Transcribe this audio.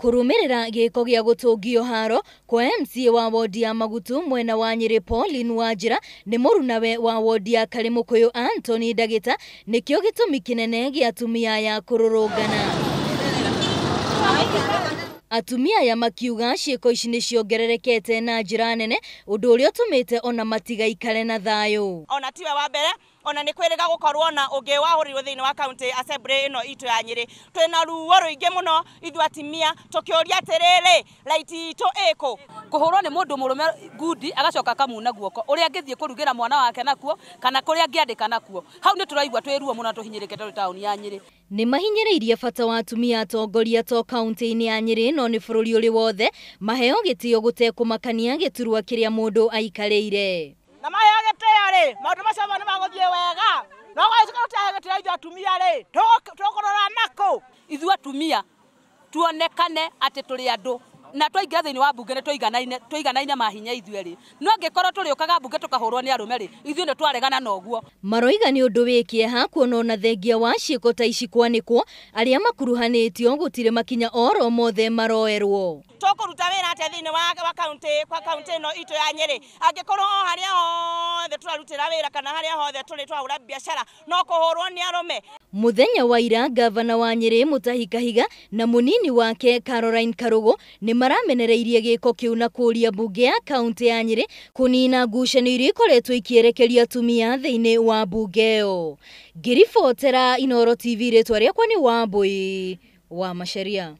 Kũrũmĩrĩra gĩko gĩa gũtũngio haro kwa MCA wa wodi ya Magutu mwena wa Nyĩrĩ Pauline Wanjĩra nĩ mũrunawe wa wodi ya Karimũkũyũ Anthony Ndagĩta nĩkĩo gĩtũmi kĩnene gĩa atumia aya kũrũrũngana. Atumia aya makiuga ciĩko ici nĩ ciongererekete na njĩra nene, ũndũ ũrĩa ũtũmĩte ona matigaikare na thayũ. Ona tiwe wa mbere, ona nĩ kwĩrĩga gũkorwo na ũngĩ wahũrirwo thĩinĩ wa county assembly ĩno itũ ya Nyĩrĩ. Twĩna ruo rũingĩ mũno ithuĩ atumia tũkĩũria atĩrĩrĩ, right itũ ĩkũ? Kũhũrwo nĩ mũndũ mũrũme ngundi agacoka akamuna guoko ũrĩa angĩthiĩ kũrugĩra mwana wake nakuo kana kũrĩa angĩandĩka nakuo. Hau nĩ tũraigua twĩ ruo mũno tũhinyĩrĩkĩte twĩ taũni ya Nyĩrĩ. Nĩ mahinyĩrĩirie bata wa atumia atongoria to kaunti-inĩ ya Nyĩrĩ no nĩ bũrũri ũrĩ wothe maheo gĩtĩo gũtekũmakania gĩturwa kĩrĩa mũndũ aikarĩire. Na maheo gĩtĩo rĩ, maũndũ macio mothe nĩ magũthiĩ wega. No gwagĩtuĩka tũtiahe gĩtĩo ithuĩ atumia rĩ, tũkũrora nakũ? Ithuĩ atumia tuonekane atĩ tũrĩ andũ na twaingĩra thĩinĩ wa mbunge nĩ tũiganaine mahinya ithuĩ erĩ. No angĩkorwo tũrĩũkaga mbunge tũkahũrwo nĩ arũme rĩ, ithuĩ nĩ twaregana na ũguo. Maroiga nĩ ũndũ wĩ kĩeha kuona ona thengia wa ciĩko ta ici kwanĩkwo arĩa makuruhanĩtio gũtirĩ makinya oro mothe maroerwo. Tũkũruta wĩra atĩa thĩinĩ wa county, kwa county ĩno itũ ya Nyĩrĩ angĩkorwo o harĩa hothe tũrarutĩra wĩra kana harĩa hothe tũrĩ twahũra biacara no kũhũrwo nĩ arũme. Mũthenya wa ira gavana wa Nyĩrĩ Mutahi Kahiga na mũnini wake Caroline Karũgũ nĩ maramenereirie gĩko kĩu na kũũria mbunge ya kaunti ya Nyĩrĩ kũnina ngucanio iria ikoretwo ikĩerekeria atumia thĩinĩ wa mbunge ĩyo. Ngĩribotera Inooro TV, rĩtwa rĩakwa nĩ Wambui wa Macharia.